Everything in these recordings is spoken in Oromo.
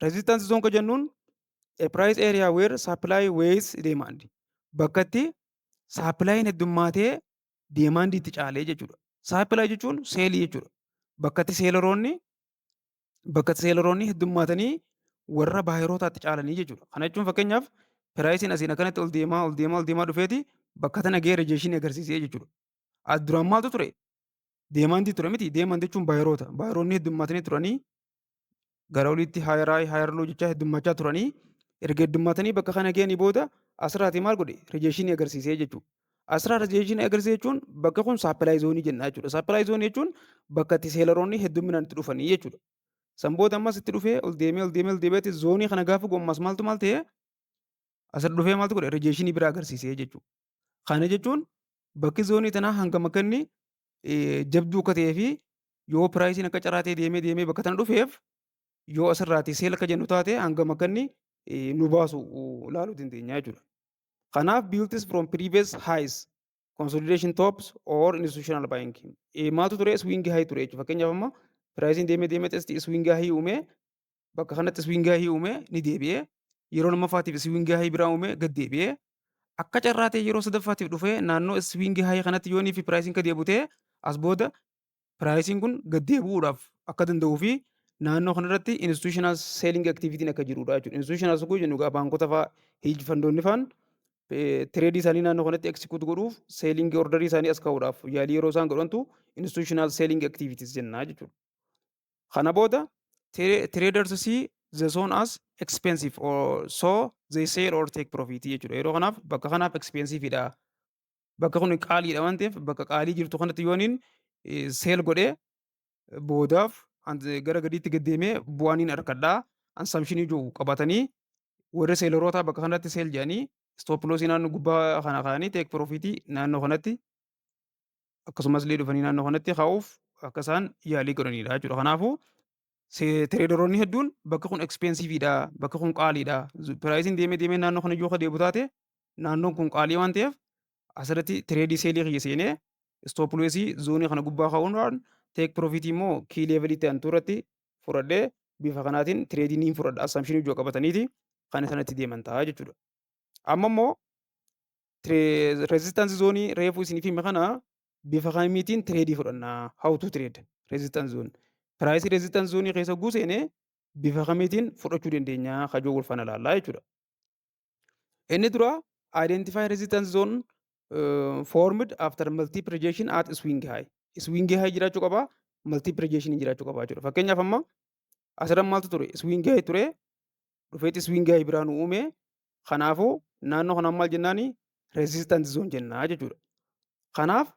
Resistance zone kan jennuun a price area where supply weighs demand. Bakka itti supplyin heddummaatee demand itti caalee jechuudha. Supply jechuun sellii jechuudha. Bakka itti selleroonni heddummaatanii warra buyerootaatti caalanii jechuudha. Kana jechuun fakkeenyaaf priceiin asiin akkanatti ol deemaa, ol deemaa, ol deemaa dhufeeti bakka tana gahee rejection agarsiisee jechuudha. As duraan maaltu ture? Demandii ture miti. Demand jechuun buyeroota. Buyeroonni heddummaatanii turanii gara oliitti higher high, higher low jechaa heddummachaa turanii, erga heddummaatanii bakka kana gahanii booda asirraati maal godhe? Rejection agarsiisee jechuudha. Asirraa rejection agarsiisee jechuun bakka kun supply zonii jenna jechuudha. Supply zonii jechuun bakka itti selleroonni heddumminaan itti dhufanii jechuudha. San booda ammas itti dhufee ol deemee, ol deemee, ol deemeeti zonii kana gaafa gommas maaltu maal ta'ee asirra dhufee maaltu godhe? Rejection biraa agarsiisee jechuudha. Kana jechuun bakki zonii tanaa hangam akka inni jabduu akka ta'ee fi yoo priceiin akka carraa ta'e deemee deemee bakka tana dhufeef, yoo asirraati sell akka jennu taate, hangam akka inni nu baasu ilaaluu dandeenya jechuudha. Kanaaf built from previous highs, consolidation tops or institutional buying. Maaltu ture? Swing high ture jechuudha. Fakkeenyaaf amma priceiin deemee deemee testi swing high uumee, bakka kanatti swing high uumee ni deebi'ee, yeroo lammaffaatiif swing high biraa uumee gad deebi'ee, akka carraa ta'e yeroo sadaffaatiif dhufee naannoo swing high kanatti yoonii fi priceiin gad deebi'u ta'e, as booda priceiin kun gad deebi'uudhaaf akka danda'uu fi naannoo kanarratti institutional selling activity akka jirudha jechuudha. Institutional kun jennu egaa baankota fa'aa, hedge fundoonni fa'aan tradeii isaanii naannoo kanatti execute godhuuf selling orderii isaanii as kaa'uudhaaf yaalii yeroo isaan godhantu institutional selling activities jenna jechuudha. Kana booda traders see the zone as expensive or so they sell or take profit jechuudha. Yeroo kanaaf bakka kanaaf expensive dha. Bakka kun qaaliidha waan ta'eef, bakka qaalii jirtu kanatti yooniin sell godhee boodaaf gara gadiitti gad deemee bu'aan hin argadhaa assumptionii jiru qabatanii warri selleroota bakka kanatti sell jedhanii stop lossii naannoo gubbaa kana kaa'anii take profitii naannoo kanatti akkasumas illee dhufanii naannoo kanatti kaa'uuf akka isaan yaalii godhanidha jechuudha. Kanaafuu traderoonni hedduun bakka kun expensiveiidha, bakka kun qaaliidha. Priceiin deemee deemee naannoo kana yoo deebu taate, naannoon kun qaalii waan ta'eef, asirratti tradeii sellii kiyya seenee stop lossii zonii kana gubbaa kaa'uudhaan take profitii immoo key levelii ta'an irratti fudhadhee bifa kanaatiin tradeii niin fudhadha assumptionii ijoo qabataniiti kan sanatti deeman ta'a jechuudha. Amma immoo resistance zonii reefuu isiniif hime kana bifa kamiitiin tradeii fudhannaa? How to trade resistance zone? Priceii resistance zonii keessa guuseenee bifa kamiitiin fudhachuu dandeenya kajoo wal faana ilaallaa jechuudha. Inni dura identify resistance zone formed after multiple rejection at swing high. Swing high jiraachuu qaba, multiple rejection jiraachuu qaba jechuudha. Fakkeenyaaf amma asirra maaltu ture? Swing high ture, dhufeetti swing high biraa nu uume. Kanaafuu naannoo kanaan maal jennaani? Resistance zone jennaa jechuudha. Kanaaf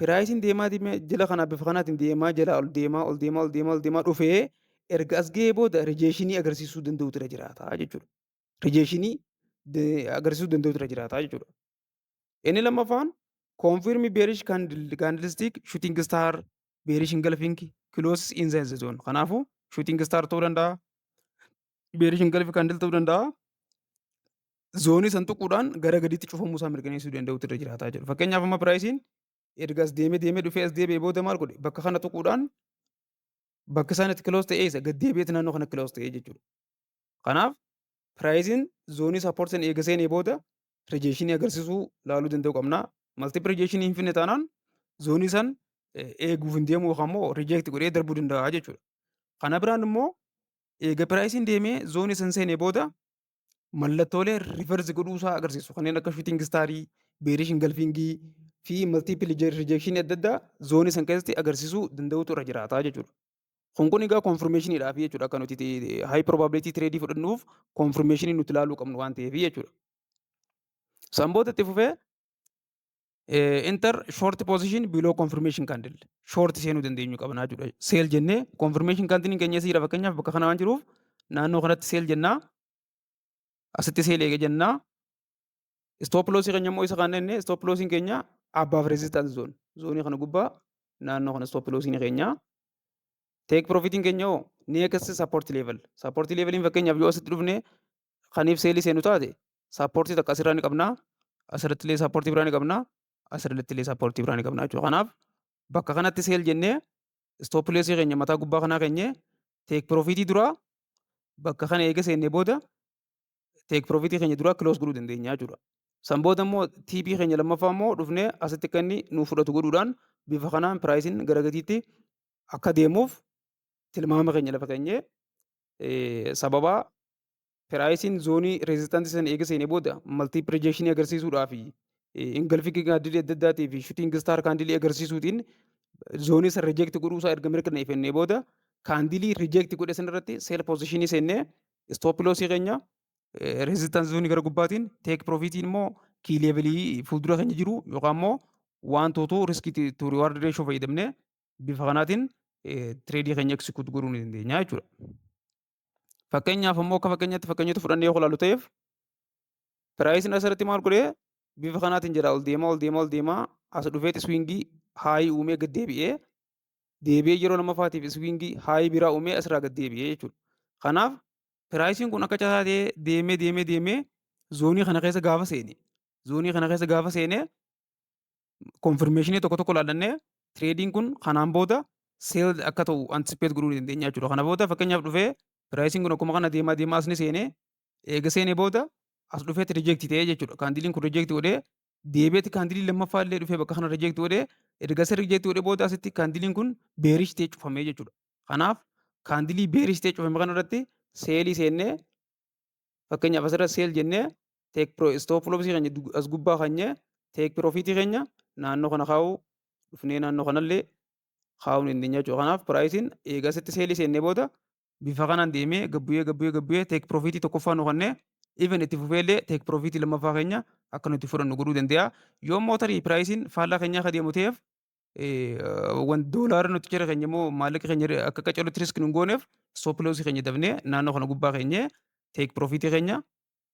priceiin deemaa deemee jala kanaa bifa kanaatiin deemaa jala ol deemaa, ol deemaa, ol deemaa, ol deemaa dhufee erga as ga'ee booda rejectionii agarsiisuu danda'utu irra jiraata jechuudha. Rejectionii agarsiisuu danda'utu irra jiraata jechuudha. Inni lammaffaan confirm bearish candlestick, shooting star, bearish engulfing close in the zone. Kanaafuu shooting star ta'uu danda'a, bearish engulfing candle ta'uu danda'a. Zonii san tuquudhaan gara gadiitti cufamuu isaa mirkaneessuu danda'utu irra jiraata jechuudha. Fakkeenyaaf amma priceiin erga as deemee deemee dhufee as deebi'ee booda maal godhe? Bakka kana tuquudhaan bakka isaan itti close ta'ee isa gad deebi'eeti naannoo kana close ta'ee jechuudha. Kanaaf priceiin zonii supportiin eega seenee booda rejectionii agarsiisuu laaluu danda'u qabna. Multiple rejectionii hin finne taanaan zonii san eeguuf hin deemu yookaan immoo reject godhee darbuu danda'a jechuudha. Kana biraan immoo eega priceiin deemee zonii san seenee booda mallattoolee reverse godhuusaa agarsiisu kanneen akka shooting starii, bearish engulfingii fi multiple rejectionii adda addaa zonii san keessatti agarsiisuu danda'utu irra jiraata jechuudha. Kun egaa confirmationiidhaaf jechuudha, akka nuti high probability trade fudhannuuf confirmationii nuti ilaaluu qabnu waan ta'eef jechuudha. San booda itti fufee enter short position below confirmation candle, short seenuu dandeenyu qabna jechuudha. Sell jennee confirmation candle keenya siira fakkeenyaaf bakka kana waan jiruuf naannoo kanatti sell jennaa, asitti sell eega jennaa. Stop loss keenya immoo isa kan jenne, stop loss keenya above resistance zone, zonii kana gubbaa naannoo kana stop loss keenya. Take profitiin keenya hoo next support level. Support leveliin fakkeenyaaf yoo asitti dhufne kaniif sellii seenu taate, supportii takka asirraa ni qabna, asirratti illee supportii biraa ni qabna, asirratti illee supportii biraa ni qabna jechuudha. Kanaaf bakka kanatti sell jennee stop loss keenya mataa gubbaa kanaa keenye take profitii dura Bakka kana eega seennee booda take profitii keenya duraa close godhuu dandeenya jechuudha. San booda immoo TP keenya lammaffaa immoo dhufnee asitti akka inni nuuf fudhatu godhuudhaan bifa kanaan priceiin gara gadiitti akka deemuuf tilmaama keenya lafa keenyee, sababa priceiin zoonii resistanceii sana eega seenee booda multiple rejectionii agarsiisuudhaa fi engulfing candleii adda addaatii fi shooting star candleii agarsiisuutiin zoonii san reject godhuu isaa erga mirkaneeffannee booda, candleii reject godhe san irratti sell positionii seennee, stop lossii keenya resistance zoonii gara gubbaatiin, take profitiin immoo key levelii fuuldura keenya jiru yookaan immoo waan tootuu risk to reward ratio fayyadamnee bifa kanaatiin tradeii keenya execute godhuu ni dandeenya jechuudha. Fakkeenyaaf immoo akka fakkeenyaatti fakkeenyota fudhannee yoo ilaallu ta'eef, priceiin asirratti maal godhee? Bifa kanaatiin jira, ol deemaa, ol deemaa, ol deemaa as dhufeeti swingii highii uumee gad deebi'ee, deebi'ee yeroo lammaffaatiif swingii highii biraa uumee asirraa gad deebi'ee jechuudha. Kanaaf priceiin kun akka casaa ta'ee deemee deemee deemee zoonii kana keessa gaafa seene, confirmationii tokko tokko ilaallannee tradeiin kun kanaan booda sell akka ta'u anticipate godhuu dandeenya jechuudha. Kana booda fakkeenyaaf dhufee priceiin kun akkuma kana deemaa deemaa as ni seenee, eega seenee booda as dhufeetti reject ta'ee jechuudha. Candleiin kun reject godhee, deebi'eeti candleii lammaffaa illee dhufee bakka kana reject godhee, erga isa reject godhee booda asitti candleiin kun bearish ta'ee cufamee jechuudha. Kanaaf candleii bearish ta'ee cufame kana irratti sellii seennee, fakkeenyaaf asirra sell jennee, take pro stop lossii keenya as gubbaa keenyee, take profitii keenya naannoo kana kaa'uu, dhufnee naannoo kanallee kaa'uu ni dandeenya jechuudha. Kanaaf priceiin eega asitti sellii seennee booda bifa kanaan deemee gabbu'ee gabbu'ee gabbu'ee take profitii tokkoffaa nu kennee, even itti fufeellee take profitii lammaffaa keenya akka nuti fudhannu godhuu danda'a. Yoo immoo tarii priceiin faallaa keenyaa akka deemu ta'eef, doolaara nuti jira keenya immoo maallaqa keenya akka qacalutti risk nu gooneef, stop lossii keenya dafnee naannoo kana gubbaa keenyee, take profitii keenya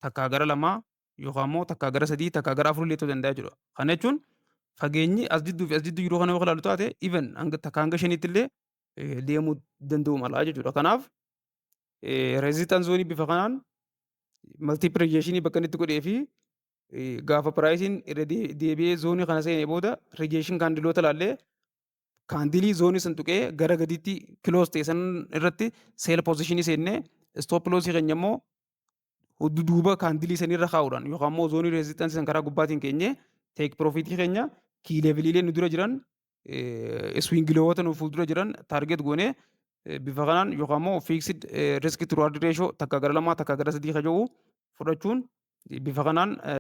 takkaa gara lamaa yookaan immoo takkaa gara sadii, takkaa gara afurii illee ta'uu danda'a jechuudha. Kana jechuun fageenyi as jidduu fi as jidduu yeroo kana yoo ilaallu taate, even hanga takkaa hanga shaniitti illee deemuu danda'u mala jechuudha. Kanaaf resistance zoonii bifa kanaan multiple rejectionii bakka inni itti godhee fi gaafa priceiin irra deebi'ee zoonii kana seenee booda rejection candleoota ilaallee, candleii zoonii san tuqee gara gadiitti close ta'e san irratti sell positionii seennee, stop lossii keenya immoo duuba candleii sanirra kaa'uudhaan yookaan immoo zoonii resistanceii san karaa gubbaatiin keenyee, take profitii keenya key leveliilee nu dura jiran, swing lowoota nu fuuldura jiran target goonee, bifa kanaan yookaan immoo fixed risk to reward ratio takka gara lamaa, takka gara sadii kaja'u fudhachuun bifa kanaan.